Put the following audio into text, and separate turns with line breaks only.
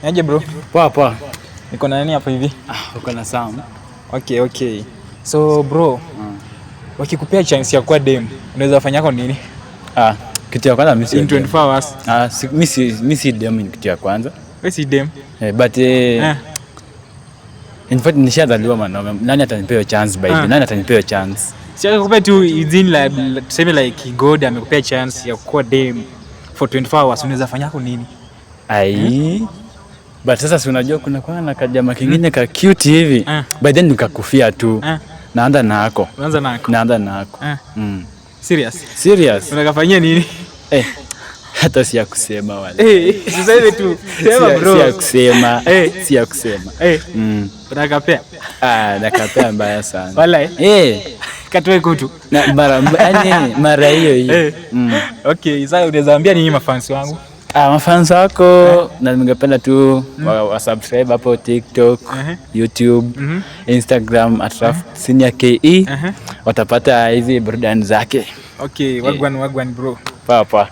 Niaje, bro?
Poa poa.
Niko na nani hapa hivi?
Ah, uko na Sam.
Okay. So bro, wakikupea chance ya kuwa dem, unaweza fanyako nini?
Ah, kitu ya kwanza mimi si
In 24 hours.
Ah, si, mimi si dem ni kitu ya kwanza.
Wewe si dem.
Eh, but in fact nishazaliwa mwanaume. Nani atanipea hiyo chance, by the way? Nani atanipea hiyo chance?
Si akakupea tu within, like, tuseme like God amekupea chance ya kuwa dem for 24 hours, unaweza fanyako nini?
Ai. But sasa si unajua kuna kwa na kajama kingine ka cute hivi. By then nikakufia tu. Naanza nako.
Unaanza nako.
Naanza nako.
Serious?
Serious.
Unakafanyia nini?
Eh. Hata si ya kusema wale.
Eh, sasa hivi tu. Sema, bro.
Si ya kusema. Si ya kusema.
Unakapea.
Ah, nakapea mbaya sana.
Wala
Eh.
katoe kutu.
Na mara, yani mara hiyo hiyo.
Okay, sasa unaweza ambia nini mafans wangu?
Ah, mafans wako na ningependa tu wa subscribe hapo TikTok, YouTube, Instagram @RafSeniorKE, watapata hizi burudani zake.
Okay, wagwan wagwan, bro.
Poa poa.